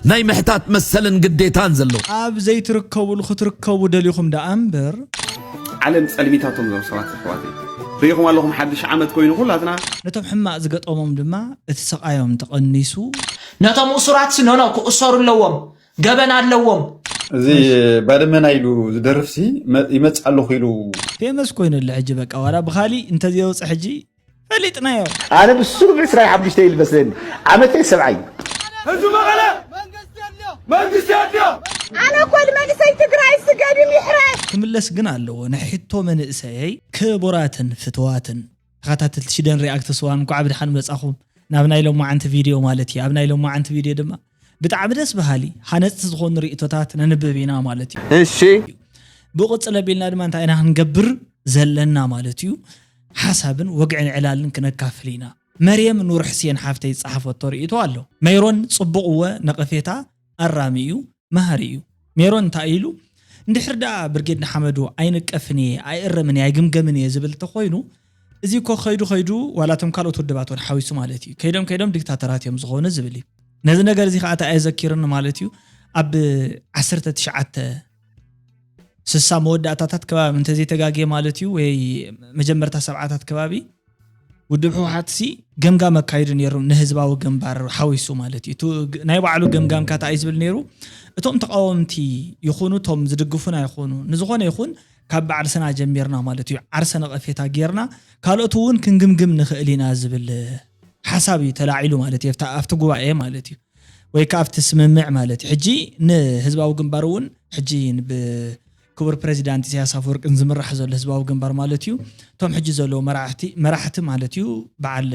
ናይ ምሕታት መሰልን ግዴታን ዘለዎ። ኣብ ዘይትርከቡሉ ክትርከቡ ደሊኹም ደኣ እምበር። ዓለም ጸልሚታቶም ዞም ሰባት ኣሕዋተይ። ርኢኹም ኣለኹም ሓድሽ ዓመት ኮይኑ ኩላትና ነቶም ሕማቕ ዝገጠሞም ድማ እቲ ሰቓዮም ተቐኒሱ። ነቶም እሱራት ሲ ኖኖ ክእሰሩ ኣለዎም፣ ገበን ኣለዎም። እዚ ባድመና ኢሉ ዝደርፍሲ ይመፅእ ኣለኹ ኢሉ ፌመስ ኮይኑለ ሕጂ በቃ ዋላ ብኻሊእ እንተዘይወፀ ሕጂ ፈሊጥናዮ። ኣነ ብስሩብ ዕስራን ሓሙሽተን ኢሉ መስለኒ ዓመተይ ሰብዓይ። ህዝቢ መቐለ መንግስቲ ኣድልዮ። ኣነ ኮል መንእሰይ ትግራይ ስገድም ይሕረስ። ክምለስ ግን ኣለዎ ንሕቶ መንእሰየይ። ክቡራትን ፍትዋትን ተኸታተልቲ ሽደን ሪኣክት ስዋ እንኳዕ ብድሓን መጻኹም ናብ ናይ ሎማዓንቲ ቪድዮ ማለት እዩ። ኣብ ናይ ሎማዓንቲ ቪድዮ ድማ ብጣዕሚ ደስ በሃሊ ሃነፅቲ ዝኾኑ ርእቶታት ነንብብ ኢና ማለት እዩ። እሺ ብቕፅል ኣቢልና ድማ እንታይ ኢና ክንገብር ዘለና ማለት እዩ። ሓሳብን ወግዕን ዕላልን ክነካፍል ኢና። መርየም ኑር ሕስየን ሓፍተይ ዝፀሓፈቶ ርእቶ ኣሎ። መይሮን ፅቡቕ እወ ነቐፌታ ኣራሚ እዩ፣ መሃሪ እዩ። ሜሮን እንታይ ኢሉ እንድሕር ደኣ ብርጌድ ንሓመዱ ኣይንቀፍን እየ ኣይእረምን እየ ኣይግምገምን እየ ዝብል እንተኾይኑ እዚ እኮ ከይዱ ከይዱ ዋላ እቶም ካልኦት ውድባት እውን ሓዊሱ ማለት እዩ ከይዶም ከይዶም ዲክታተራት እዮም ዝኾኑ ዝብል እዩ። ነዚ ነገር እዚ ከዓ እንታይ ኣየዘኪርኒ ማለት እዩ ኣብ ዓሰርተ ትሽዓተ ስሳ መወዳእታታት ከባቢ እንተዘይተጋግየ ማለት እዩ ወይ መጀመርታ ሰብዓታት ከባቢ ውድብ ህወሓት ሲ ገምጋም ኣካይዱ ነይሩ ንህዝባዊ ግንባር ሓዊሱ ማለት እዩ። ናይ ባዕሉ ገምጋም ካታ እዩ ዝብል ነይሩ። እቶም ተቃወምቲ ይኹኑ እቶም ዝድግፉና ይኹኑ ንዝኾነ ይኹን ካብ ባዕልስና ጀሚርና ማለት እዩ ዓርሰ ነቐፌታ ጌርና ካልኦት እውን ክንግምግም ንኽእል ኢና ዝብል ሓሳብ እዩ ተላዒሉ ማለት እዩ ኣብቲ ጉባኤ ማለት እዩ። ወይ ከዓ ኣብቲ ስምምዕ ማለት እዩ ሕጂ ንህዝባዊ ግንባር እውን ሕጂ ክቡር ፕሬዚዳንት ኢሳያስ ኣፈወርቅን ዝምራሕ ዘሎ ህዝባዊ ግንባር ማለት እዩ እቶም ሕጂ ዘለዉ መራሕቲ ማለት እዩ በዓል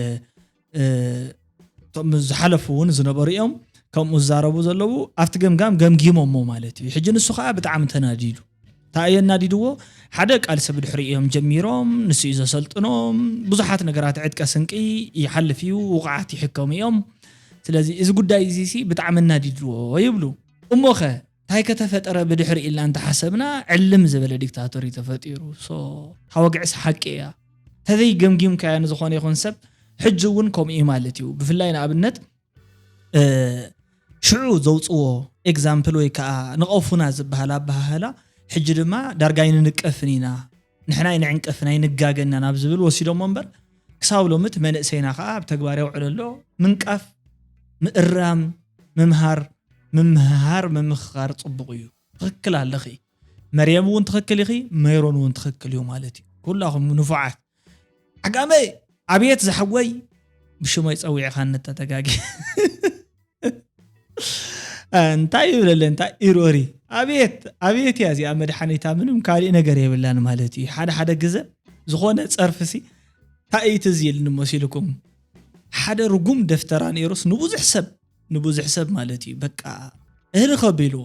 እቶም ዝሓለፉ እውን ዝነበሩ እዮም ከምኡ ዝዛረቡ ዘለዉ ኣብቲ ገምጋም ገምጊሞሞ ማለት እዩ ሕጂ ንሱ ከዓ ብጣዕሚ ተናዲዱ እንታይ እየ እናዲድዎ ሓደ ቃልሲ ብድሕሪ እዮም ጀሚሮም ንሱ እዩ ዘሰልጥኖም ብዙሓት ነገራት ዕጥቀ ስንቂ ይሓልፍ እዩ ውቑዓት ይሕከሙ እዮም ስለዚ እዚ ጉዳይ እዚ ሲ ብጣዕሚ እናዲድዎ ይብሉ እሞኸ እንታይ ከተፈጠረ ብድሕሪ ኢልና እንተሓሰብና ዕልም ዝበለ ዲክታቶር እዩ ተፈጢሩ ሶ ታወግዕስ ሓቂ እያ ተዘይ ገምጊምካያ ንዝኾነ ይኹን ሰብ ሕጂ እውን ከምኡ እዩ ማለት እዩ ብፍላይ ንኣብነት ሽዑ ዘውፅዎ ኤግዛምፕል ወይ ከዓ ንቐፉና ዝበሃል ኣበሃህላ ሕጂ ድማ ዳርጋ ኣይንንቀፍን ኢና ንሕና ኣይንዕንቀፍን ኣይንጋገን ኢና ናብ ዝብል ወሲዶሞ እምበር ክሳብ ሎሚ እቲ መንእሰይና ከዓ ኣብ ተግባር የውዕሎ ኣሎ ምንቃፍ ምእራም ምምሃር ምምህሃር ምምኽኻር ፅቡቕ እዩ ትኽክል ኣለኺ መርየም እውን ትኽክል ኢኺ ሜሮን እውን ትኽክል እዩ ማለት እዩ ኩላኹም ንፉዓት ዓጋመ ኣብየት ዝሓወይ ብሽሞይ ፀዊዕኻ እንተተጋጊ እንታይ ይብለለ እንታይ ኢሮሪ ኣብየት ኣብየት እያ እዚኣ መድሓኒታ ምንም ካሊእ ነገር የብላን ማለት እዩ ሓደ ሓደ ግዘ ዝኾነ ፀርፍሲ እንታይ እዩ ትዝ ኢልኒ መሲልኩም ሓደ ርጉም ደፍተራ ነይሩስ ንብዙሕ ሰብ ንብዙሕ ሰብ ማለት እዩ በቃ እህሊ ከቢልዎ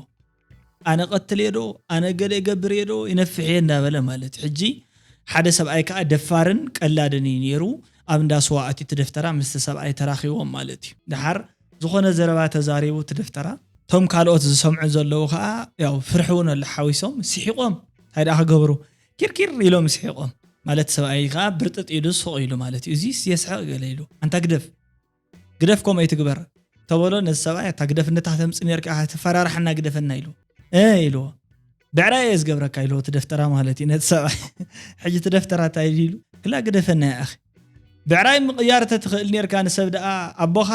ኣነ ቀትል የዶ ኣነ ገለ ገብር የዶ ይነፍሕ እየ እንዳበለ ማለት ሕጂ ሓደ ሰብኣይ ከዓ ደፋርን ቀላድን እዩ ነይሩ ኣብ እንዳ ስዋ ኣትዩ ትደፍተራ ምስቲ ሰብኣይ ተራኺቦም ማለት እዩ ድሓር ዝኾነ ዘረባ ተዛሪቡ ትደፍተራ እቶም ካልኦት ዝሰምዑ ዘለዉ ከዓ ያው ፍርሒ እውን ኣሎ ሓዊሶም ስሒቆም እንታይ ደኣ ክገብሩ ኪርኪር ኢሎም ስሒቆም ማለት ሰብኣይ ከዓ ብርጥጥ ኢሉ ስቕ ኢሉ ማለት እዩ እዚ የስሕቕ ገለ ኢሉ ኣንታ ግደፍ ግደፍ ከምኡ ኣይትግበር ተበሎ ነዚ ሰብኣይ ኣታ ግደፍ እንድታ ተምፅ ነርካ ትፈራርሓና ግደፈና ኢሉ እ ኢልዎ ብዕራይ እየ ዝገብረካ ኢልዎ እቲ ደፍተራ ማለት እዩ ነቲ ሰብኣይ ሕጂ እቲ ደፍተራ እንታይ ኢሉ ክላ ግደፈና እያ ኣኺ ብዕራይ ምቕያር ተትኽእል ነርካ ንሰብ ደኣ ኣቦኻ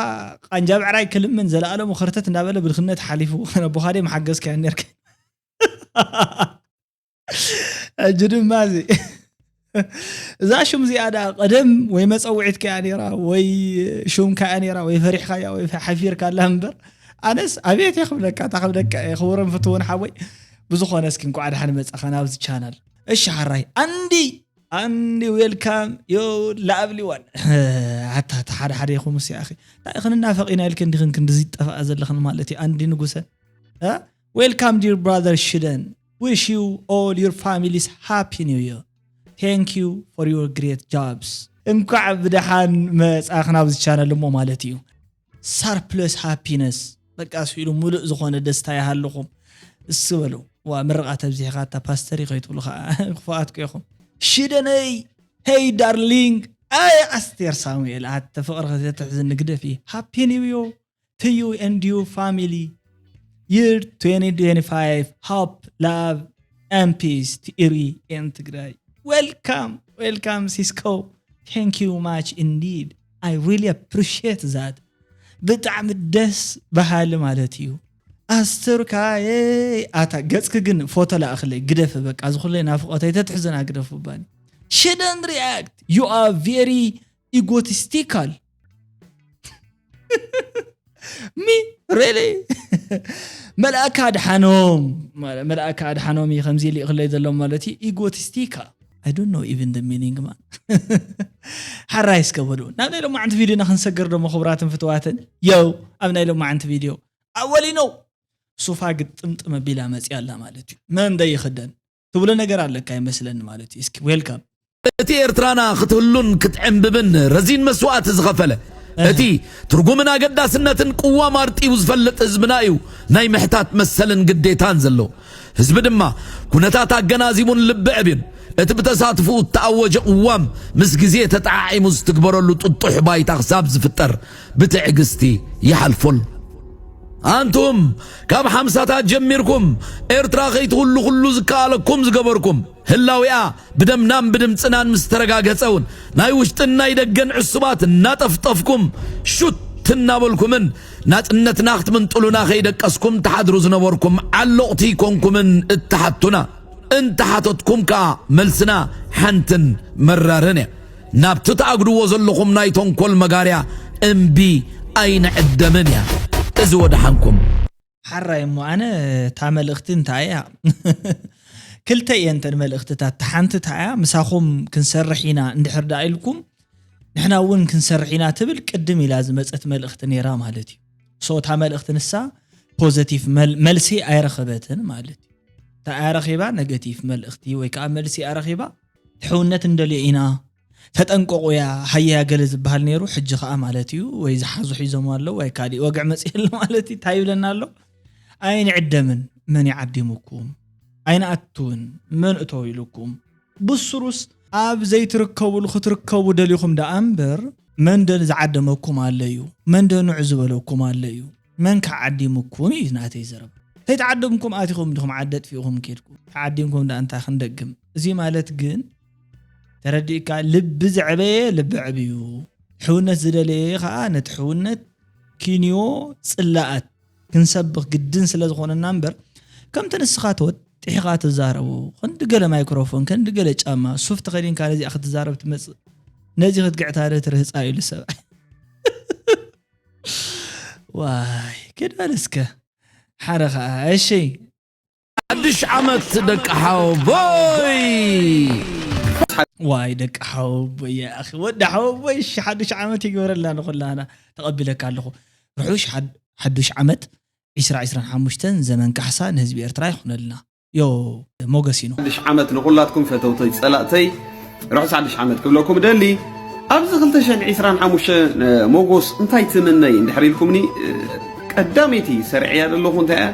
ቃንጃ ብዕራይ ክልምን ዘለኣለሙ ኸርተት እንዳበለ ብድኽነት ሓሊፉ ኣቦኻ ደይ መሓገዝካ ነርካ ሕጂ ድማ እዚ እዛ ሽም እዚኣ ደኣ ቀደም ወይ መፀውዒትካ እያ ነይራ ወይ ሹምካ እያ ነይራ ወይ ፈሪሕካያ ወይ ሓፊርካ ኣላ እምበር ኣነስ ኣቤት እየ ክብለካ እታ ክብለካ እየ ክቡርን ፍትውን ሓወይ ብዝኾነ እስኪ እንኳዕ ደሓን መፃኻ ናብዚ ቻናል እሺ ሓራይ ኣንዲ ኣንዲ ዌልካም ዮ ላቭሊ ዋን ኣታ ሓደ ሓደ ይኹምስ ያኺ እንታይ ክንናፈቕ ኢና ኢልክን ዲኽን ክንዲ ዝጠፍኣ ዘለኽን ማለት እዩ ኣንዲ ንጉሰ Welcome dear brother ሽደን wish you all your families happy new year thank you for your great jobs እንኳዕ ብደሓን መጻእኽና ኣብዚ ቻነል እሞ ማለት እዩ surplus happiness በቃ ስኢሉ ሙሉእ ዝኾነ ደስታ ይሃልኹም እስ በሉ ዋ ምርቓ ተብዚሕኻ እታ ፓስተር ይኸይትብሉ ከዓ ክፉኣትኩ ኢኹም ሽደነይ ሄይ ዳርሊንግ ኣይ ኣስቴር ሳሙኤል ኣተ ፍቕሪ ከተትሕዝኒ ግደፊ ሃፒ ኒው ዮ to you and your family Year twenty twenty-five, hope, love, and peace to Eri and Tigray. Welcome, welcome, Cisco. Thank you much indeed. I really appreciate that. ብጣዕሚ ደስ በሃሊ ማለት እዩ። ኣስቱርካየ፣ ኣታ ገጽኪ ግን ፎቶ ለኣኽለይ፣ ግደፊ በቃ፣ እዚ ኩለይ ናፍቆተይ ተትሕዝና ግደፉ ባኒ። Shouldn't react. You are very egotistical. Me? Really? መልኣካ ኣድሓኖም፣ መልኣካ ኣድሓኖም እዩ ከምዚ ልእኽለይ ዘሎ ማለት እዩ። ኢጎቲስቲካ። I don't know even the meaning, man. ሓራይ እስከ በሉ። ናብ ናይ ሎማዓንቲ ቪድዮና ክንሰገር ደሞ፣ ክቡራትን ፍትዋትን። የው፣ ኣብ ናይ ሎማዓንቲ ቪድዮ ኣወሊኖ ሱፋ ግጥምጥም ኣቢላ መጽያ ኣላ ማለት እዩ። መን ደይኽደን ትብሎ ነገር ኣለካ ይመስለኒ ማለት እዩ። እስኪ ዌልካም። እቲ ኤርትራና ክትህሉን ክትዕንብብን ረዚን መስዋእቲ ዝኸፈለ፣ እቲ ትርጉምን ኣገዳስነትን ቅዋም ኣርጢቡ ዝፈልጥ ህዝብና እዩ ናይ ምሕታት መሰልን ግዴታን ዘለዎ። ህዝቢ ድማ ኩነታት ኣገናዚቡን ልቢ ዕብዩን እቲ ብተሳትፍኡ እተኣወጀ ቅዋም ምስ ግዜ ተጠዓዒሙ ዝትግበረሉ ጥጡሕ ባይታ ክሳብ ዝፍጠር ብትዕግስቲ ይሓልፎ ኣሎ። ኣንቱም ካብ ሓምሳታት ጀሚርኩም ኤርትራ ከይትህሉ ኩሉ ዝከኣለኩም ዝገበርኩም፣ ህላዊኣ ብደምናን ብድምጽናን ምስ ተረጋገጸ እውን ናይ ውሽጥን ናይ ደገን ዕሱባት እናጠፍጠፍኩም፣ ሹት እናበልኩምን ናጽነትና ክትምንጥሉና ከይደቀስኩም ትሓድሩ ዝነበርኩም ዓሎቕቲ ኣይኮንኩምን እትሓቱና። እንተሓተትኩም ከኣ መልስና ሓንትን መራርን እያ። ናብቲ ትኣግድዎ ዘለኹም ናይ ተንኮል መጋርያ እምቢ ኣይንዕደምን እያ። እዚ ወደሓንኩም። ሓራይ እሞ ኣነ እታ መልእኽቲ እንታይ እያ? ክልተ እየን እተን መልእኽትታት። እታ ሓንቲ እንታይ እያ? ምሳኹም ክንሰርሕ ኢና እንድሕር ደኣ ኢልኩም፣ ንሕና እውን ክንሰርሕ ኢና ትብል ቅድም ኢላ ዝመጸት መልእኽቲ ነይራ ማለት እዩ። So እታ መልእኽቲ ንሳ ፖዘቲቭ መል-፣ መልሲ ኣይረኸበትን ማለት እዩ። እንታይ እያ ረኺባ? ነገቲቭ መልእኽቲ ወይ ከዓ መልሲ እያ ረኺባ። ሕውነት እንደልዮ ኢና፣ ተጠንቀቑ እያ፣ ሃያ ገለ ዝበሃል ነይሩ። ሕጂ ከዓ ማለት እዩ ወይ ዝሓዙ ሒዞም ኣለዉ ወይ ካሊእ ወግዒ መፅእ ኣሎ ማለት እዩ። እንታይ ይብለና ኣሎ? ኣይንዕደምን፣ መን ይዓዲሙኩም? ኣይንኣትውን፣ መን እተው ኢሉኩም? ብስሩስ ኣብ ዘይትርከቡሉ ክትርከቡ ደሊኹም ደኣ እምበር፣ መን ደ ዝዓደመኩም ኣሎ እዩ? መን ደ ንዑ ዝበለኩም ኣሎ እዩ? መን ከ ዓዲሙኩም እዩ ናተይ ዘረባ። ከይተዓደምኩም ኣቲኹም ዲኹም ዓዲ ኣጥፊእኹም ከድኩም? ተዓዲምኩም ደኣ እንታይ ክንደግም? እዚ ማለት ግን ተረዲእካ፣ ልቢ ዘዕበየ ልቢ ዕብዩ፣ ሕውነት ዝደለየ ኸኣ ነቲ ሕውነት ኪንዮ ጽላኣት ክንሰብኽ ግድን ስለ ዝኾነና እምበር፣ ከምቲ ንስኻ ተወጢሕኻ ትዛረቦ፣ ክንዲ ገለ ማይክሮፎን፣ ክንዲ ገለ ጫማ፣ ሱፍ ተኸዲንካ ነዚኣ ክትዛረብ ትመጽእ፣ ነዚ ክትግዕታ ዶ ትርህጻ ኢሉ ሰብኣይ። ዋይ፣ ክዳን እስከ ሓደ ኸኣ፣ እሺ። ሓድሽ ዓመት ደቂ ሓወቦይ። ዋይ፣ ደቂ ሓወቦይ፣ ያ ኣኺ፣ ወዲ ሓወቦይ፣ እሺ፣ ሓድሽ ዓመት ይግበረልና ንኹላና። ተቐቢለካ ኣለኹ። ርሑሽ ሓድ-፣ ሓድሽ ዓመት ዕስራ ዕስራን ሓሙሽተን ዘመን ካሕሳ ንህዝቢ ኤርትራ ይኹነልና። ዮ፣ ሞገስ ኢኑ። ሓድሽ ዓመት ንኹላትኩም ፈተውተይ ጸላእተይ፣ ርሑስ ሓድሽ ዓመት ክብለኩም እደሊ። ኣብዚ ክልተ ሽሕን ዕስራን ሓሙሽተን ሞጎስ እንታይ ትምነይ እንድሕር ኢልኩምኒ፣ ቀዳመይቲ ሰርዕያ ዘለኹ እንታይ እያ?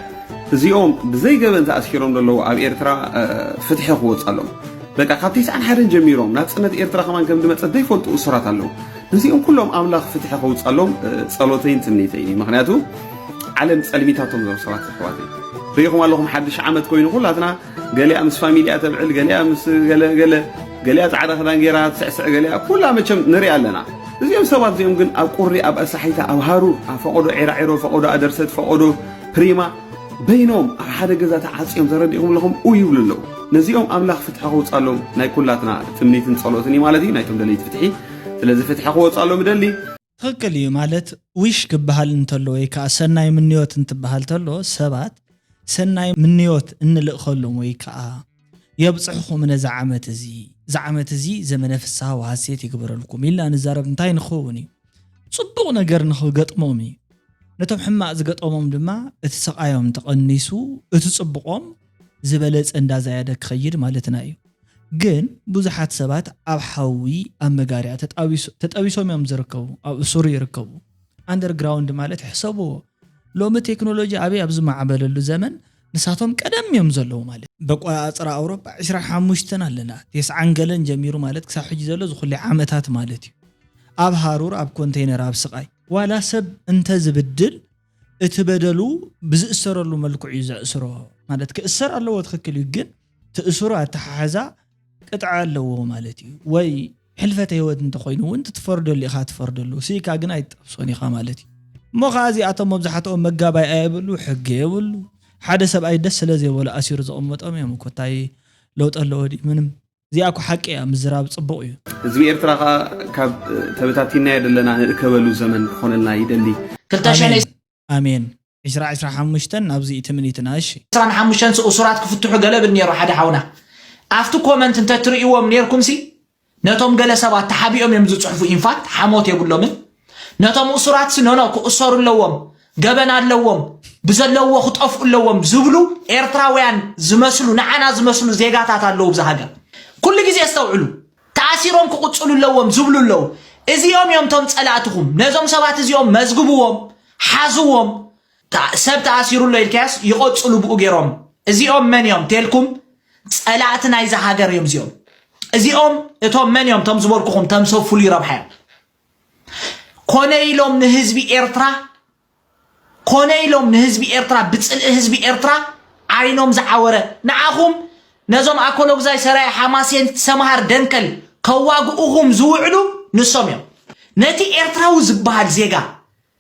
እዚኦም ብዘይ ገበን ተኣሲሮም ዘለዉ ኣብ ኤርትራ፣ እ፣ ፍትሒ ክወጻሎም። በቃ ካብ ተስዓን ሓደን ጀሚሮም ናጽነት ኤርትራ ከማን ከም ዝመጸት ዘይፈልጡ እሱራት ኣለዉ። ነዚኦም ኩሎም ኣምላኽ ፍትሒ ከውጻሎም፣ እ፣ ጸሎተይን ትምኒተይን እዩ። ምኽንያቱ ዓለም ጸልሚታቶም ዘለዉ ሰባት ኣሕዋተይ። ርኢኹም ኣለኹም፣ ሓድሽ ዓመት ኮይኑ ኩላትና ገሊኣ ምስ ፋሚሊኣ ተብዕል፣ ገሊኣ ምስ ገለ ገለ፣ ገሊኣ ጻዕዳ ክዳን ገይራ ትስዕስዕ፣ ገሊኣ ኩላ መቸም ንርኢ ኣለና። እዚኦም ሰባት እዚኦም ግን ኣብ ቁሪ፣ ኣብ ኣሳሒታ፣ ኣብ ሃሩር፣ ኣብ ፈቐዶ ዒራዒሮ፣ ፈቐዶ ኣደርሰት፣ ፈቐዶ ፕሪማ በይኖም ኣብ ሓደ ገዛ ተዓጽዮም ተረዲእኹም ኣለኹም ኡ ይብሉ ኣለዉ። ነዚኦም ኣምላኽ ፍትሒ ከውጻሎም ናይ ኩላትና ትምኒትን ጸሎትን እዩ ማለት እዩ፣ ናይቶም ደለይቲ ፍትሒ። ስለዚ ፍትሒ ክወጻሎም እደሊ። ትኽክል እዩ። ማለት ዊሽ ክበሃል እንተሎ ወይ ከዓ ሰናይ ምንዮት እንትበሃል ተሎ ሰባት ሰናይ ምንዮት እንልእኸሎም ወይ ከዓ የብጽሕኹም ነዚ ዓመት እዚ፣ እዚ ዓመት እዚ ዘመነ ፍስሃ ወሃሴት ይግበረልኩም ኢልና ንዛረብ እንታይ ንኸውን እዩ? ጽቡቕ ነገር ንኽገጥሞም እዩ። ነቶም ሕማቕ ዝገጠሞም ድማ እቲ ስቓዮም ተቐኒሱ እቲ ጽቡቖም ዝበለጸ እንዳዛየደ ክኸይድ ማለትና እዩ። ግን ብዙሓት ሰባት ኣብ ሓዊ ኣብ መጋርያ ተጣቢሶ-፣ ተጠቢሶም እዮም ዝርከቡ፣ ኣብ እሱር ይርከቡ። ኣንደርግራውንድ ማለት ሕሰብዎ። ሎሚ ቴክኖሎጂ ኣበይ ኣብ ዝማዕበለሉ ዘመን ንሳቶም ቀደም እዮም ዘለዉ ማለት እዩ። በቆጻጽራ ኣውሮፓ ዕስራን ሓሙሽተን ኣለና። ተስዓን ገለን ጀሚሩ ማለት ክሳብ ሕጂ ዘሎ እዚ ኩሉ ዓመታት ማለት እዩ። ኣብ ሃሩር፣ ኣብ ኮንቴይነር፣ ኣብ ስቓይ። ዋላ ሰብ እንተ ዝብድል እቲ በደሉ ብዝእሰረሉ መልክዑ እዩ ዘእስሮ። ማለት ክእሰር ኣለዎ፣ ትኽክል እዩ፣ ግን ትእስሩ ኣተሓሕዛ ቅጥዓ ኣለዎ ማለት እዩ። ወይ ሕልፈተ ህይወት እንተኾይኑ እውን ትፈርደሉ ኢኻ፣ ትፈርደሉ ስኢካ ግን ኣይትጠብሶን ኢኻ ማለት እዩ። እሞ ኸዓ እዚኣቶም መብዛሕትኦም መጋባይ ኣየብሉ፣ ሕጊ የብሉ። ሓደ ሰብኣይ ደስ ስለ ዘይበሎ ኣሲሩ ዘቐመጦም እዮም እኮ። እንታይ ለውጢ ኣለዎ ድዩ? ምንም። እዚኣ እኮ ሓቂ እያ፣ ምዝራብ ጽቡቕ እዩ። ህዝቢ ኤርትራ ከኣ ካብ ተበታቲናዮ ዘለና ንእከበሉ ዘመን ክኾነልና ይደሊ። ክልተ ሽሕን ኣሜን። ኣሜን። ዕስራ ዕስራ ሓሙሽተን ናብዚ ትምኒትና። እሺ። ዕስራን ሓሙሽተን እሱራት ክፍትሑ ገለ ብል ነይሩ ሓደ ሓውና። ኣብቲ ኮመንት እንተትርእይዎም ነይርኩምሲ፣ ነቶም ገለ ሰባት ተሓቢኦም እዮም ዝጽሕፉ። ኢንፋክት ሓሞት የብሎምን። ነቶም እሱራትሲ ኖኖ ክእሰሩ ኣለዎም፣ ገበን ኣለዎም፣ ብዘለዎ ክጠፍኡ ኣለዎም ዝብሉ ኤርትራውያን ዝመስሉ፣ ንዓና ዝመስሉ ዜጋታት ኣለዉ ብዛ ሃገር። ኩሉ ግዜ ኣስተውዕሉ። ተኣሲሮም ክቕጽሉ ኣለዎም ዝብሉ ኣለዉ። እዚኦም እዮም እቶም ጸላእትኹም። ነዞም ሰባት እዚኦም መዝግብዎም፣ ሓዝዎም። ታ-፣ ሰብ ተኣሲሩ ኣሎ ኢልካያስ ይቐጽሉ ብኡ ገይሮም። እዚኦም መን እዮም ተልኩም? ጸላእቲ ናይዛ ሃገር እዮም እዚኦም። እዚኦም እቶም መን እዮም? እቶም ዝበልኩኹም ተምሰው ፍሉይ ረብሓ እዮም። ኮነ ኢሎም ንህዝቢ ኤርትራ፣ ኮነ ኢሎም ንህዝቢ ኤርትራ፣ ብጽልኢ ህዝቢ ኤርትራ ዓይኖም ዝዓወረ። ንዓኹም ነዞም ኣኮሎግዛይ፣ ሰራየ፣ ሓማሴን፣ ሰምሃር፣ ደንከል ከዋግኡኹም ዝውዕሉ ንሶም እዮም። ነቲ ኤርትራዊ ዝበሃል ዜጋ፣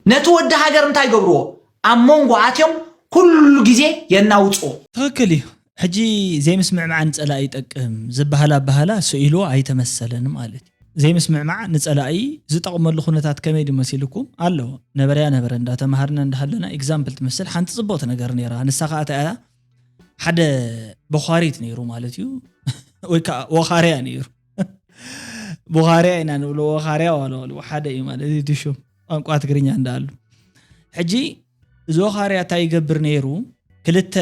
ነቲ ወዲ ሃገር እንታይ ይገብርዎ? ኣብ መንጎ ኣትዮም ኩሉ ግዜ የናውጽዎ። ትኽክል እዩ። ሕጂ ዘይምስምዕማዕ ንጸላኢ ይጠቅም ዝበሃል ኣበሃህላ ስኢሉ ኣይተመሰለን ማለት እዩ። ዘይምስምዕማዕ ንጸላኢ ዝጠቕመሉ ኩነታት ከመይ ድዩ መሲልኩም? ኣሎ። ነበረያ ነበረ እንዳተማሃርና እንዳሃለና ኤግዛምፕል ትመስል ሓንቲ ጽብቕቲ ነገር ነይራ። ንሳ ኸኣ እንታይ እያ? ሓደ ቦኻሪት ነይሩ ማለት እዩ። ወይ ከዓ ወኻርያ ነይሩ። ቦኻርያ ኢና ንብሎ፣ ወኻርያ ዋላ ዋላ ሓደ እዩ ማለት እዩ እቲ ሽም። ቋንቋ ትግርኛ እንዳኣሉ። ሕጂ እዚ ወኻርያ እንታይ ይገብር ነይሩ? ክልተ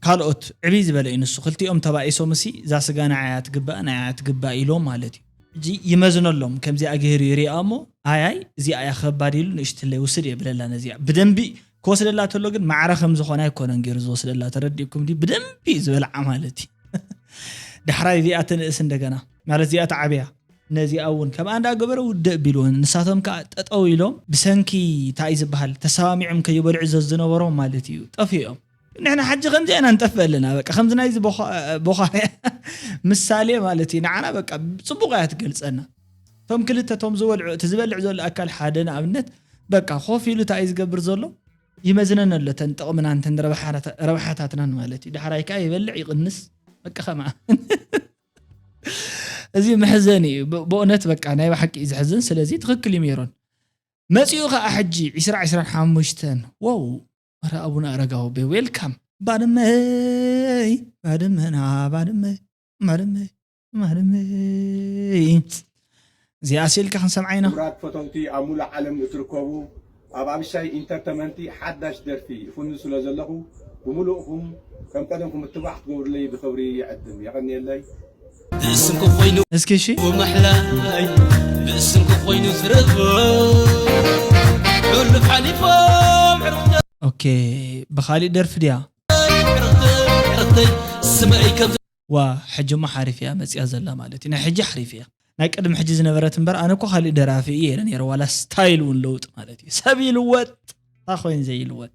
ካልኦት ዕብይ ዝበለ እዩ ንሱ። ክልቲኦም ተባኢሶም እሲ እዛ ስጋ ንዓይ እያ ትግባእ፣ ንዓይ እያ ትግባእ ኢሎም ማለት እዩ። ሕጂ ይመዝነሎም፣ ከምዚኣ ገይሩ ይሪኣ እሞ፣ ኣይ ኣይ እዚኣ እያ ከባድ ኢሉ ንእሽትለይ ውስድ የብለላ ነዚኣ። ብደንቢ ክወስደላ ተሎ ግን ማዕረ ከም ዝኾነ ኣይኮነን ገይሩ ዝወስደላ፣ ተረዲእኩም ድዩ? ብደንቢ እዩ ዝበልዓ ማለት እዩ። ዳሕራይ እዚኣ ትንእስ እንደገና፣ ማለት እዚኣ ትዓብያ። ነዚኣ እውን ከምኣ እንዳገበረ ውድእ ቢልወን፣ ንሳቶም ከዓ ጠጠው ኢሎም ብሰንኪ እንታይ እዩ ዝበሃል ተሰማሚዖም ከይበልዑ ዘዝነበሮም ማለት እዩ ጠፊኦም። ንሕና ሕጂ ከምዚ ኢና ንጠፍእ ኣለና። በቃ ከምዚ ናይዚ ቦኻ-፣ ቦኻርያ ምሳሌ ማለት እዩ። ንዓና በቃ ጽቡቕ እያ ትገልጸና። እቶም ክልተ እቶም ዝበልዑ፣ እቲ ዝበልዕ ዘሎ ኣካል ሓደ ንኣብነት በቃ ኮፍ ኢሉ እንታይ እዩ ዝገብር ዘሎ? ይመዝነን ኣሎ እተን ጥቕምናን እተን ረብሓታ-፣ ረብሓታትናን ማለት እዩ። ዳሕራይ ከዓ ይበልዕ ይቕንስ፣ በቃ ከምኣ። እዚ መሕዘኒ እዩ። ብ-፣ ብእውነት በቃ ናይ ብሓቂ እዩ ዘሕዝን። ስለዚ ትኽክል እዩ ሜሮን። መጺኡ ኸዓ ሕጂ ዕስራ ዕስራን ሓሙሽተን። ዋው! ኧረ ኣቡነ ኣረጋዊ ቤ፣ ዌልካም። ባድመይ፣ ባድመና፣ ባድመይ፣ ባድመይ፣ ባድመይ። እዚኣ ስኢልካ ክንሰምዓ ኢና። ክቡራት ፈተውቲ ኣብ ሙሉእ ዓለም እትርከቡ፣ ኣብ ኣብሻይ ኢንተርተመንቲ ሓዳሽ ደርፊ ይኹንዙ ስለ ዘለኹ፣ ብምሉእኹም ከም ቀደምኩም እትባዕ ክትገብሩለይ ብኽብሪ ይዕድም። የቐንየለይ። ብስምኪ ኮይኑ እስኪ እሺ። መሕላይ፣ ብስምኪ ኮይኑ ዝረብ፣ ሕሉፍ ሓሊፎም ዕርፍተ-፣ ኦኬ፣ ብኻሊእ ደርፊ ድያ? ዕርፍተ-፣ ዕርፍተይ፣ ስመይ ከም ዋ፣ ሕጂ እሞ ሓሪፍ እያ መጽያ ዘላ ማለት እዩ። ናይ ሕጂ ሓሪፍ እያ። ናይ ቅድሚ ሕጂ ዝነበረት እምበር፣ ኣነ እኮ ካልእ ደራፊ እየ ኢለ ነይረ። ዋላ ስታይል እውን ለውጥ ማለት እዩ። ሰብ ይልወጥ፣ እንታይ ኮይኑ ዘይልወጥ?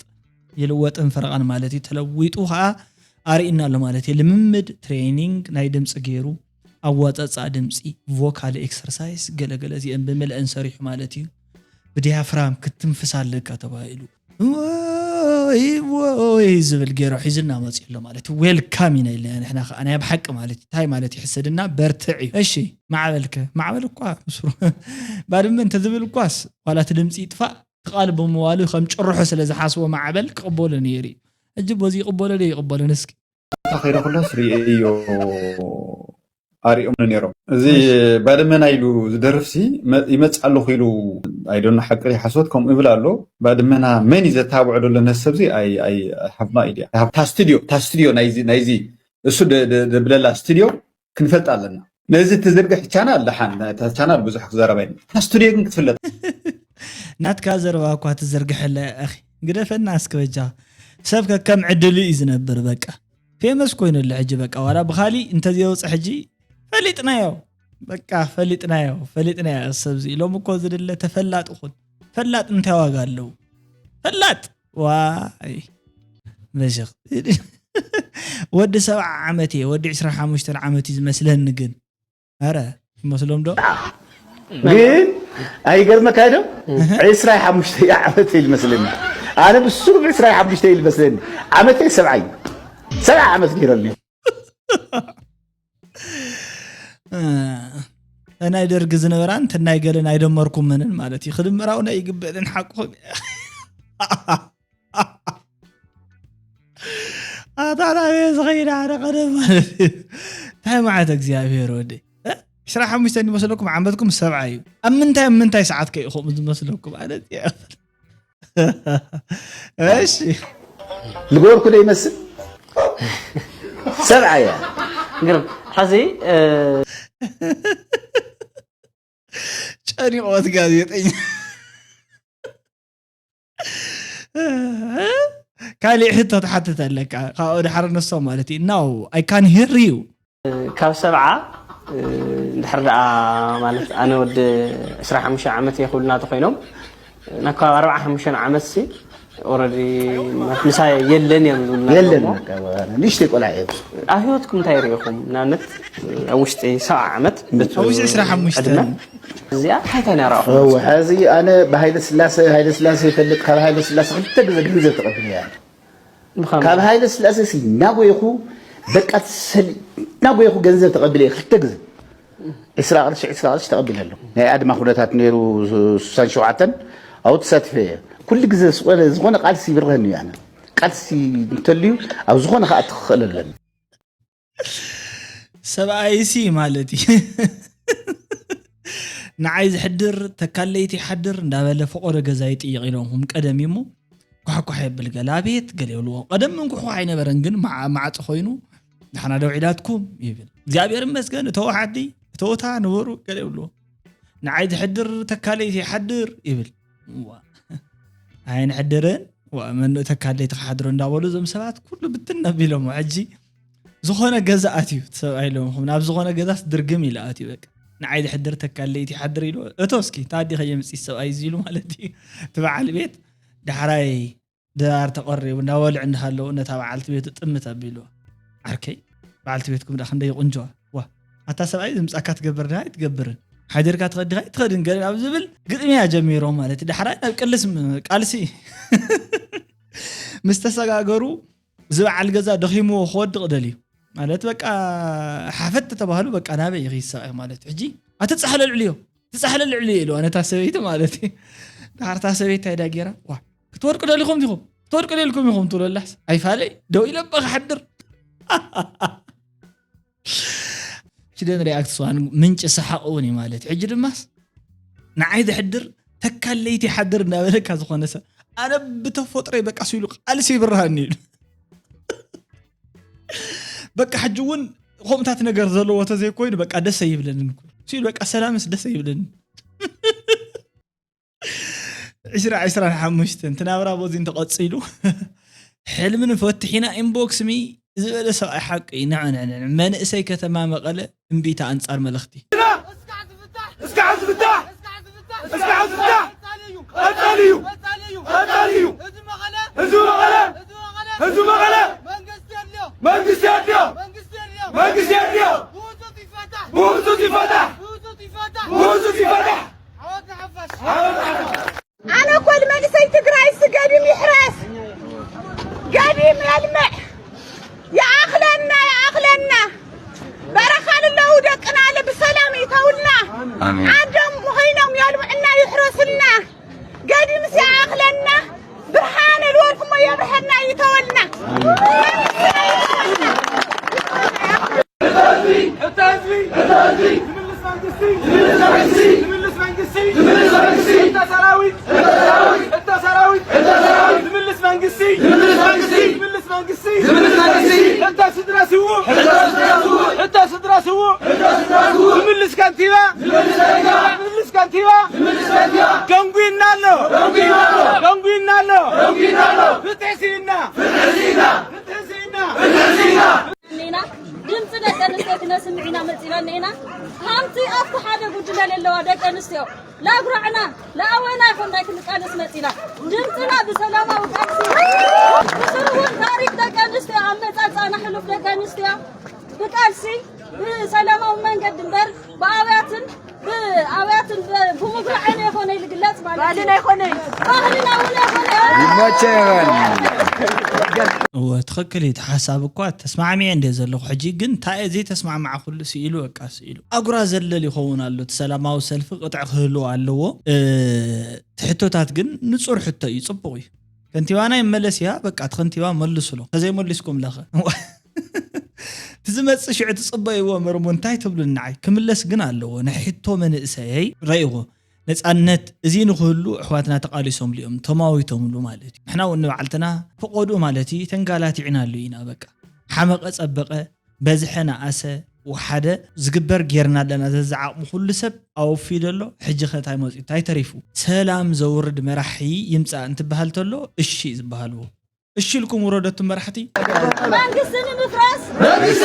ይልወጥን ፈረቓን ማለት እዩ። ተለዊጡ ኸዓ ኣርእዩና ኣሎ ማለት እዩ። ልምምድ፣ ትሬኒንግ ናይ ድምፂ ገይሩ፣ ኣዋፃፅኣ ድምፂ፣ ቮካል ኤክሰርሳይዝ፣ ገለገለ እዚአን ብምልአን ሰሪሑ ማለት እዩ። ብዲያፍራም ክትትንፍስ ኣለካ ተባሂሉ። ወይ ወይ ዝብል ገይሩ ሒዙና መፂኡ ኣሎ ማለት እዩ። ዌልካም ኢና ኢልና ንሕና ከዓ ናይ ብሓቂ ማለት እዩ። እንታይ ማለት እዩ? ሕሰድና በርትዕ እዩ። እሺ፣ ማዕበልከ? ማዕበል እኳ ምስሩ ባድመ እንተዝብል እኳስ ዋላ እቲ ድምፂ ይጥፋእ፣ እቲ ቃል ብምባሉ ከም ጭርሖ ስለ ዝሓስቦ ማዕበል ክቕበሎ ነይሩ እዩ። ሕጂ በዚ ይቕበሎ ዶ ይቕበሎን እስኪ? ከይደ ከሎስ ርእየዮ ኣሪኦምኒ ነይሮም። እዚ እሺ። ባድመና ኢሉ ዝደርፍሲ መ-፣ ይመጽእ ኣለኹ ኢሉ ኣይደኖ ሓቂ ድዩ ሓሶት ከምኡ ይብል ኣሎ። ባድመና መን እዩ ዘተባብዖ ዘሎ ነዚ ሰብዚ? ኣይ፣ ኣይ፣ I have no idea። እታ ስቱድዮ፣ እታ ስቱድዮ ናይዚ፣ ናይዚ እሱ ደ-፣ ደ-፣ ደብለላ ስቱድዮ ክንፈልጥ ኣለና። ነዚ ትዝርግሕ ቻናል ደሓን፣ እታ ቻናል ብዙሕ ክዛረብ ኣይደልን። እታ ስቱድዮ ግን ክትፍለጥ። ናትካ ዘረባ እኳ ትዝርግሐላ ኣኺ። ግደፈና እስኪ በጃ። ሰብ ከከም ዕድሉ እዩ ዝነብር በቃ። ፌመስ ኮይኑ ኣሎ ሕጂ በቃ። ዋላ ብኻሊእ እንተዘይወፀ ሕጂ ፈሊጥናዮ። በቃ ፈሊጥናዮ፣ ፈሊጥናዮ። ሰብዚ ኢሎም እኮ ዝድለ ተፈላጥ ኹን። ፈላጥ እንታይ ዋጋ ኣለዎ? ፈላጥ! ዋይ በሽኽ። ወዲ ሰብዓ ዓመት እየ፣ ወዲ ዕስራን ሓሙሽተን ዓመት እዩ ዝመስለኒ። ግን ኣረ ይመስሎም ዶ? ግን ኣይገርመካ ዶ? ዕስራን ሓሙሽተን ዓመት እዩ ዝመስለኒ። ኣነ ብስሩብ ዕስራን ሓሙሽተን እዩ ዝመስለኒ። ዓመተይ ሰብዓ እዩ። ሰብዓ ዓመት ገይረኒ። ናይ ደርጊ ዝነበራን ተናይ ገለን ኣይደመርኩምንን ማለት እዩ። ክድምራው ናይ ይግበልን ሓቁ። ኣታ ናበይ ዝኸይድ ሓደ ቀደም ማለት እዩ። እንታይ ማለት እግዚኣብሔር ወደይ። እ? ዕስራ ሓሙሽተ እንዲመስለኩም ዓመትኩም ሰብዓ እዩ። ኣብ ምንታይ ኣብ ምንታይ ሰዓት ከ ኢኹም ዝመስለኩም ማለት እዩ። እሺ ዝገበርኩ ዶ ይመስል? ሰብዓ እያ። ግርም። ሕዚ እ፣ ጨኒቆት ጋዜጠኛ ካሊእ ሕቶ ትሓትት ኣለካ ካብኡ ድሓር ነሶ ማለት እዩ now I can hear you ካብ ሰብዓ እ፣ እንድሕር ደኣ ማለት ኣነ ወዲ ዕስራ ሓሙሽተ ዓመት እየ ክብሉና ተኮይኖም ናብ ከባቢ ኣርባዓ ሓሙሽተ ዓመት ሲ ኦረዲ ምሳይ የለን እዮም ዝብሉና የለን እሞ በቃ፣ ንእሽተይ ቆልዓ እዮም። ኣብ ህይወትኩም እንታይ ርኢኹም ንኣብነት ኣብ ውሽጢ ሰብዓ ዓመት በቲ ኣብ ውሽጢ ዕስራ ሓሙሽተ ዕድመ እዚኣ እንታይ እንታይ ናረኣኹም እወ፣ ሕዚ ኣነ ብሃይለ ስላሴ ሃይለ ስላሴ ይፈልጥ። ካብ ሃይለ ስላሴ ክልተ ግዜ ገንዘብ ተቐቢለ እያ። ብኸመይ? ካብ ሃይለ ስላሴ ሲ ናጎይኹ በቃ ሰሊ ናጎይኹ ገንዘብ ተቐቢለ እየ ክልተ ግዜ ዕስራ ቅርሺ ዕስራ ቅርሺ ተቐቢለ ኣለኹ። ናይ ኣድማ ኩነታት ነይሩ ሱሳን ሸውዓተን ኣብኡ ተሳቲፈ እየ። ኩሉ ግዜ ዝኾነ ዝኾነ ቃልሲ ይብርኸኒ እዩ። ኣነ ቃልሲ እንተልዩ ኣብ ዝኾነ ከዓ ትኽኽእል ኣለኒ። ሰብኣይሲ ማለት እዩ ንዓይ ዝሕድር ተካለይቲ ሓድር እንዳበለ ፈቆዶ ገዛ ይጥይቕ ኢሎም ከም ቀደም እሞ ኳሕኳሕ የብል ገለ ኣቤት ገለ ይብልዎ ቀደም እንኩሕኳሕ ኣይነበረን ግን ማዓ- ማዕፆ ኮይኑ ንሓና ደው ዒላትኩም ይብል እግዚኣብሔር ይመስገን እተወ ሓዲ እተወታ ንበሩ ገለ ይብልዎ ንዓይ ዝሕድር ተካለይቲ ሓድር ይብል ዋ ኣይንሕድርን ዋ መን ተካለይቲ ክሓድሩ እንዳበሉ እዞም ሰባት ኩሉ ብትን ኣቢሎም ሕጂ ዝኾነ ገዛ ኣትዩ እቲ ሰብኣይ ኢሎም ኹም ናብ ዝኾነ ገዛስ ድርግም ኢሉ ኣትዩ በቃ ንዓይ ዝሕድር ተካል ለይቲ ይሓድር ኢሉ እቶ እስኪ ታዲ ከየምፅእ ሰብኣይ እዚ ኢሉ ማለት እዩ እቲ በዓል ቤት ዳሕራይ ድራር ተቐሪቡ እንዳበልዑ እንዳሃለዉ ነታ በዓልቲ ቤቱ ጥምት ኣቢልዋ ዓርከይ በዓልቲ ቤትኩም ዳ ክንደይ ቁንጆዋ ዋ ኣታ ሰብኣይ ዝምፃካ ትገብር ድሃ ኣይትገብርን ሓዲርካ ትኸድኻ ኣይትኸድን ገለ ኣብ ዝብል ግጥምያ ጀሚሮም ማለት ዳሕራይ ናብ ቅልስ ቃልሲ ምስ ተሰጋገሩ እዚ በዓል ገዛ ደኺምዎ ክወድቕ ደልዩ ማለት በቃ ሓፈት ተባህሉ በቃ ናበይ ይኽይድ ሰብኣይ ማለት ሕጂ ኣትጻሕለልዕልዮ ትጻሕለልዕልዮ ኢልዋ ነታ ሰበይቲ ማለት እዩ ዳሕርታ ሰበይቲ እንታይ ዳ ገይራ ዋ ክትወድቁ ደሊኹም ዲኹም ክትወድቁ ደልኩም ኢኹም ትብለላስ ኣይፋለይ ደው ኢለ በ ክሓድር ሽደን ሪኣክት ስዋን ምንጭ ሰሓቕ እውን እዩ ማለት ሕጂ ድማስ ንዓይ ዝሕድር ተካል ለይቲ ሓድር እንዳበለካ ዝኾነ ሰብ ኣነ ብተፈጥሮይ በቃ ስኢሉ ቃልሲ ይብርሃኒ ኢሉ በቃ ሕጂ እውን ከምታት ነገር ዘለዎ ተዘይኮይኑ በቃ ደሰ ይብለንን ስኢሉ በቃ ሰላምስ ደሰ ይብለንን ዕስራ ዕስራን ሓሙሽተን እቲ ናብራ በዚ እንተቐፂሉ ሕልሚ ንፈትሕ ኢና ኢንቦክስ ሚ ዝበለ ሰብኣይ ሓቂ እዩ ንዕንዕንዕ መንእሰይ ከተማ መቐለ እምቢታ ኣንፃር መልእኽቲ እስካዕ ዝፍታሕ እስካዕ ዝፍታሕ ቀጻሊ እዩ ቀጻሊ እዩ ህዝቢ መቐለ ህዝቢ መቐለ መንግስቲ የድልዮ መንግስቲ የድልዮ መንግስቲ የድልዮ ብህፁፅ ይፈታሕ ብህፁፅ ይፈታሕ ብህፁፅ ይፈታሕ ብህፁፅ ይፈታሕ ዓወት ንሓፋሽ ዓወት ንሓፋሽ ኣነ እኮ ንመንእሰይ ትግራይስ ገዲም ይሕረስ ገዲም የልምዕ ይኣኽለና ይኣኽለና በረኻ ልለው ደቅና ለ ብሰላም ይተውልና ዓዶም ኾይኖም የልምዕና ይሕረስልና ገዲምስ ይኣኽለና ብርሃነ ልወልኩሞ የብርሀና ይተወልና ሕቶ ህዝቢ! ሕቶ ህዝቢ! ዝምልስ መንግስቲ! ዝምልስ መንግስቲ! ዝምልስ መንግስቲ! ዝምልስ መንግስቲ! ሕቶ ሰራዊት! ሕቶ ሰራዊት! ሕቶ ሰራዊት! ዝምልስ መንግስቲ! ዝምልስ መንግስቲ! ዝምልስ መንግስቲ! ዝምልስ መንግስቲ! ሕቶ ስድራ ስዉእ! ሕቶ ስድራ ስዉእ! ሕቶ ስድራ ስዉእ! ሕቶ ስድራ ስዉእ! ዝምልስ ከንቲባ! ዝምልስ ከንቲባ! ዝምልስ ከንቲባ! ዝምልስ ከንቲባ! ደንጉይና ኣሎ! ደንጉይና ኣሎ! ደንጉይና ኣሎ! ደንጉይና ኣሎ! ፍትሒ ስኢና! ፍትሒ ስኢና! ፍትሒ ስኢና! ፍትሒ ስኢና! ኔና ድምፂ ደቂ ኣንስትዮ ክነስምዕ ኢና መፂና ኔና ሓንቲ ኣብቲ ሓደ ጉጅለ ለለዋ ደቂ ኣንስትዮ ላጉራዕና ለኣወና ይኮንና ክንቃለስ መፂና ድምፅና ብሰላማዊ ቃልሲ ብቃልሲ ብሰላማዊ መንገዲ እምበር ብኣብያትን ብኣብያትን ብሙግርዐን የኾነ ይልግለጽ ማለት እዩ። ባህልና ይኾነ። ባህልና እውን የኾነ። ይመቸ ይበል። እወ ትኽክል እዩ። እቲ ሓሳብ እኳ ተስማዕሚዐ እንደ ዘለኹ ሕጂ ግን እንታይ እየ ዘይተስማዕማዕኩሉ ስኢሉ በቃ ስኢሉ ኣጉራ ዘለል ይኸውን ኣሎ። እቲ ሰላማዊ ሰልፊ ቅጥዕ ክህልዎ ኣለዎ። እቲ ሕቶታት ግን ንጹር ሕቶ እዩ፣ ጽቡቕ እዩ። ከንቲባና ይመለስ እያ በቃ እቲ ከንቲባ መልሱሎ ተዘይመሊስኩም ለኸ እቲ ዝመፅእ ሽዑ ትፅበይዎ ምርሙ እንታይ ትብሉ ንዓይ ክምለስ ግን ኣለዎ ናይ ሕቶ መንእሰየይ ረእይዎ ነፃነት እዚ ንክህሉ ኣሕዋትና ተቃሊሶምሉ እዮም ተማዊቶምሉ ማለት እዩ ንሕና እውን ንባዕልትና ፈቆድኡ ማለት እዩ ተንጋላቲዕናሉ ኢና በቃ ሓመቀ ፀበቀ በዝሐ ነኣሰ ወሓደ ዝግበር ጌርና ኣለና ዘዝዓቕሙ ኩሉ ሰብ ኣወፍዩ ደሎ ሕጂ ከ እንታይ መፅኡ እንታይ ተሪፉ ሰላም ዘውርድ መራሒ ይምፃእ እንትበሃል ተሎ እሺ ዝበሃልዎ እሺ ኢልኩም ውረደቱ መራሕቲ መንግስቲ ንምፍራስ መንግስቲ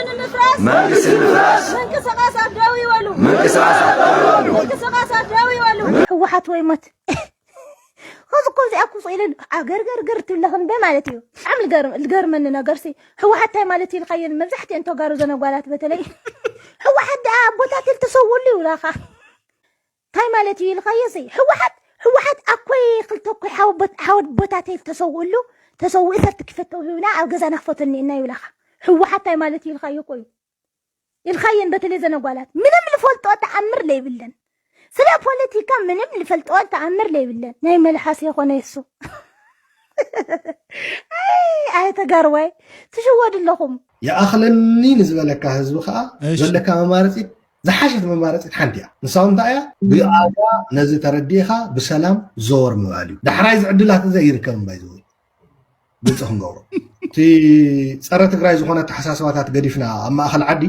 ንምፍራስ መንግስቲ ንምፍራስ ምንቅስቃሳት ደው ይበሉ ምንቅስቃሳት ደው ይበሉ ህወሓት ወይ ሞት ከዚ እኮ እዚኣ ክውፅኡ ኢለ ኣገርገርገር ትብለኽን በ ማለት እዩ ብጣዕሚ ልገርመኒ ነገር ሲ ህወሓት እንታይ ማለት እዩ ኢልካየን መብዛሕትኤን ተጋሩ ዘነጓላት በተለይ ህወሓት ደኣ ኣቦታት ልተሰውሉ ይብላኻ እንታይ ማለት እዩ ኢልካዮ ሲ ህወሓት ህወሓት ኣኮይ ክልተ ኣኮይ ሓወቦታተይ ልተሰውሉ ተሰውኡ ሰርቲፊኬት ተውሂብና ኣብ ገዛና ክፈተኒ እና ይብላኻ ህወሓት እንታይ ማለት እዩ ኢልካዮ እኮ እዩ ኢልካየን በተለይ ዘነጓላት ምንም ልፈልጦ ተኣምር ለይብለን ስለ ፖለቲካ ምንም ልፈልጦ ተኣምር ለይብለን ናይ መልሓስ የኾነ የሱ ኣይ ተጋርዋይ ትሽወዱ ኣለኹም ይኣኽለኒ ንዝበለካ ህዝቢ ከዓ ዘለካ መማረፂት ዝሓሸት መማረፂት ሓንቲ እያ ንሳው እንታይ እያ ብኣጋ ነዚ ተረዲእኻ ብሰላም ዘወር ምባል እዩ ዳሕራይ ዝዕድላት እዘ ይርከብ እምባይ ዝወይ ግልፂ ክንገብሮ እቲ ፀረ ትግራይ ዝኾነ ኣተሓሳስባታት ገዲፍና ኣብ ማእኸል ዓዲ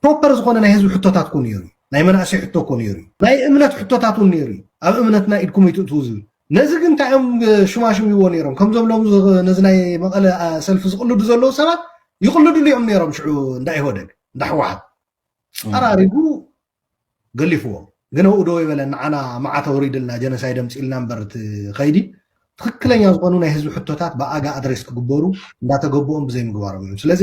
ፕሮፐር ዝኾነ ናይ ህዝቢ ሕቶታት ኮ ነይሩ ናይ መናእሰይ ሕቶ ኮ ነይሩ ናይ እምነት ሕቶታት እውን ነይሩ ኣብ እምነትና ኢድኩም ይትእትዉ ዝብል ነዚ ግን እንታይ እዮም ሽማሽም ይዎ ነይሮም ከምዞም ሎም ነዚ ናይ መቐለ ሰልፊ ዝቕልዱ ዘለዉ ሰባት ይቕልድሉ እዮም ነይሮም ሽዑ እንዳ ኢህወደግ እንዳ ህወሓት ፀራሪጉ ገሊፍዎም ግን ኣብኡ ደው ይበለ ንዓና መዓት ኣውሪድልና ጀነሳይድ ኣምፂልና እምበር እቲ ኸይዲ ትኽክለኛ ዝኾኑ ናይ ህዝቢ ሕቶታት ብኣጋ ኣድሬስ ክግበሩ እንዳተገበኦም ብዘይምግባሮም እዮም ስለዚ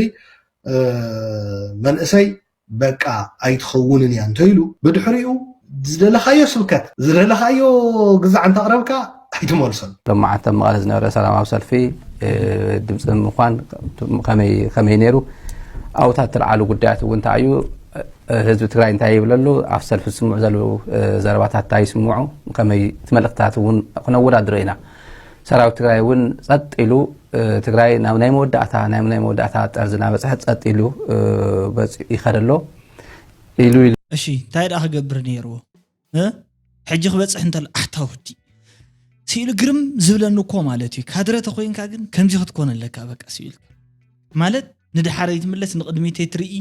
መንእሰይ በቃ ኣይትኸውንን እያ እንተኢሉ ብድሕሪኡ ዝደለኻዮ ስብከት ዝደለኻዮ ግዛዕ እንተቕረብካ ኣይትመልሶን። ሎማዓንቲ ኣብ መቐለ ዝነበረ ሰላማዊ ሰልፊ ድምፂ ንምዃን ከመይ ነይሩ? ኣብታት እተልዓሉ ጉዳያት እውን እንታይ እዩ? ህዝቢ ትግራይ እንታይ ይብል ኣሎ? ኣብ ሰልፊ ዝስምዑ ዘለዉ ዘረባታት እንታይ ይስምዑ? ከመይ እቲ መልእኽትታት እውን ክነወዳድሮ ኢና። ሰራዊት ትግራይ እውን ጸጥ ኢሉ ትግራይ ናብ ናይ መወዳእታ ናይ ናይ መወዳእታ ጠርዚ እናበፅሐ ጸጥ ኢሉ ይኸድ ኣሎ ኢሉ ኢሉ። እሺ እንታይ ደኣ ክገብር ነይርዎ? ሕጂ ክበፅሕ እንተሎ ኣሕታ ወዲ ስኢሉ ግርም ዝብለኒ እኮ ማለት እዩ። ካድረ ተኮይንካ ግን ከምዚ ክትኮን ኣለካ በቃ ስኢልካ ማለት ንድሓር ይትምለስ ንቕድሚት ትርኢ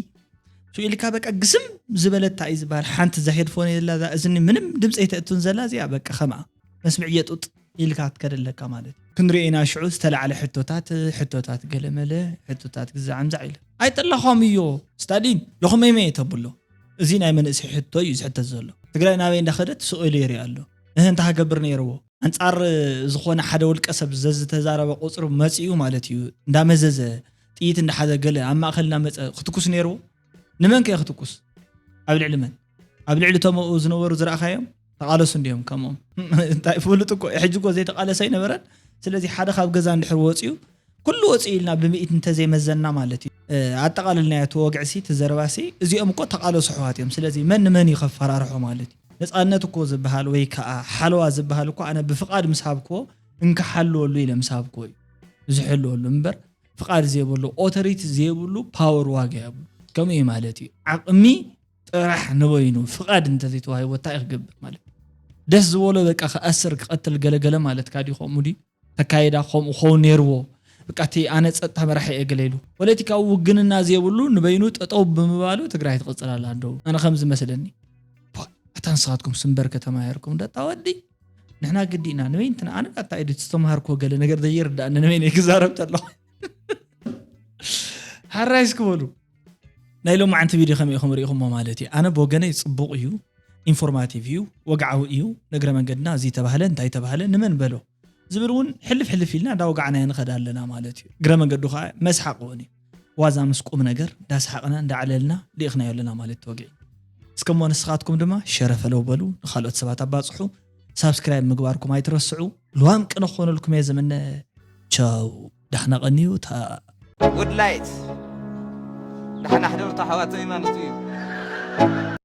ስኢልካ በቃ ግስም ዝበለታ እዩ ዝበሃል ሓንቲ እዛ ሄድፎን የላ እዛ እዝኒ ምንም ድምፂ ኣይተእቱን ዘላ እዚኣ በቃ ከምኣ መስምዕ የጡጥ ኢልካ ትከደለካ ማለት እዩ። ክንሪኦ ኢና ሽዑ ዝተላዕለ ሕቶታት ሕቶታት ገለመለ ሕቶታት ግዛዕ ምዛዕ ኢለ ኣይጠላኻም እዮ ስታሊን ለኹመይመ ተብሎ እዚ ናይ መንእሰይ ሕቶ እዩ ዝሕተት ዘሎ። ትግራይ ናበይ እንዳኸደት ስቕ ኢሉ የርኢ ኣሎ። እህ እንታይ ክገብር ነይርዎ? ኣንጻር ዝኾነ ሓደ ውልቀ ሰብ ዘዝተዛረበ ቁፅሪ መፂኡ ማለት እዩ እንዳመዘዘ ጥይት እንዳሓዘ ገለ ኣብ ማእኸል እናመፀ ክትኩስ ነይርዎ? ንመን ከ ክትኩስ? ኣብ ልዕሊ መን? ኣብ ልዕሊ እቶም ኣብኡ ዝነበሩ ዝረእኻዮም ተቓለሱ እንዲዮም ከምኦም እንታይ ፍሉጥ እኮ ሕጂ እኮ ዘይተቓለሰ ኣይነበረን። ስለዚ ሓደ ካብ ገዛ እንድሕር ወፂኡ ኩሉ ወፂኡ ኢልና ብምኢት እንተዘይመዘና ማለት እዩ። ኣጠቓልልናዮ እቲ ወግዕሲ እቲ ዘረባሲ እዚኦም እኮ ተቓለሱ ኣሕዋት እዮም። ስለዚ መን ንመን እዩ ከፈራርሖ ማለት እዩ። ነፃነት እኮ ዝበሃል ወይ ከዓ ሓለዋ ዝበሃል እኮ ኣነ ብፍቓድ ምስ ሃብክዎ እንክሓልወሉ ኢለ ምስ ሃብክዎ እዩ ዝሕልወሉ እምበር ፍቓድ ዘይብሉ ኦቶሪቲ ዘይብሉ ፓወር ዋጋ የብሉ ከምኡ እዩ ማለት እዩ። ዓቕሚ ጥራሕ ንበይኑ ፍቓድ እንተዘይተዋሂቦ እንታይ ክገብር ማለት ደስ ዝበሎ በቃ ክኣስር ክቐትል ገለገለ ማለትካ ድዩ ከምኡ ድዩ ተካይዳ ከምኡ ክኸውን ነይርዎ በቃ እቲ ኣነ ፀጥታ መራሒ እየ ገለ ኢሉ ፖለቲካዊ ውግንና ዘይብሉ ንበይኑ ጠጠው ብምባሉ ትግራይ ትቕፅል ኣላ እንደው ኣነ ከም ዝመስለኒ እታ ንስኻትኩም ስምበር ከተማ ያርኩም ደጣ ወዲ ንሕና ግዲ ኢና ንበይንትና ኣነ ኣታ ኢዱ ዝተምሃርኮ ገለ ነገር ዘይርዳእኒ ንበይነ ክዛረብ ተለኹ ሓራይ እስኪ በሉ ናይ ሎማዓንቲ ቪድዮ ከመይ ኢኹም ርኢኹሞ ማለት እዩ ኣነ ብወገነይ ፅቡቕ እዩ ኢንፎርማቲቭ እዩ ወግዓዊ እዩ ንእግረ መንገድና እዚ ተባህለ እንታይ ተባህለ ንመን በሎ ዝብል እውን ሕልፍ ሕልፍ ኢልና እንዳወጋዕናዮ ንኸድ ኣለና ማለት እዩ እግረ መንገዱ ከዓ መስሓቕ እውን እዩ ዋዛ ምስ ቁም ነገር እንዳሰሓቕና እንዳዕለልና ልኢኽናዮ ኣለና ማለት ተወግዒ። እስከ እሞ ንስኻትኩም ድማ ሸረፈለው በሉ፣ ንኻልኦት ሰባት ኣባፅሑ። ሳብስክራይብ ምግባርኩም ኣይትረስዑ። ልዋም ቅነ ክኾነልኩም እየ ዝምነ። ቻው፣ ዳሕና ቀንዩ። ታ ጉድ ላይት ደሓና ሕደሩ ኣሕዋተይ ማለት እዩ።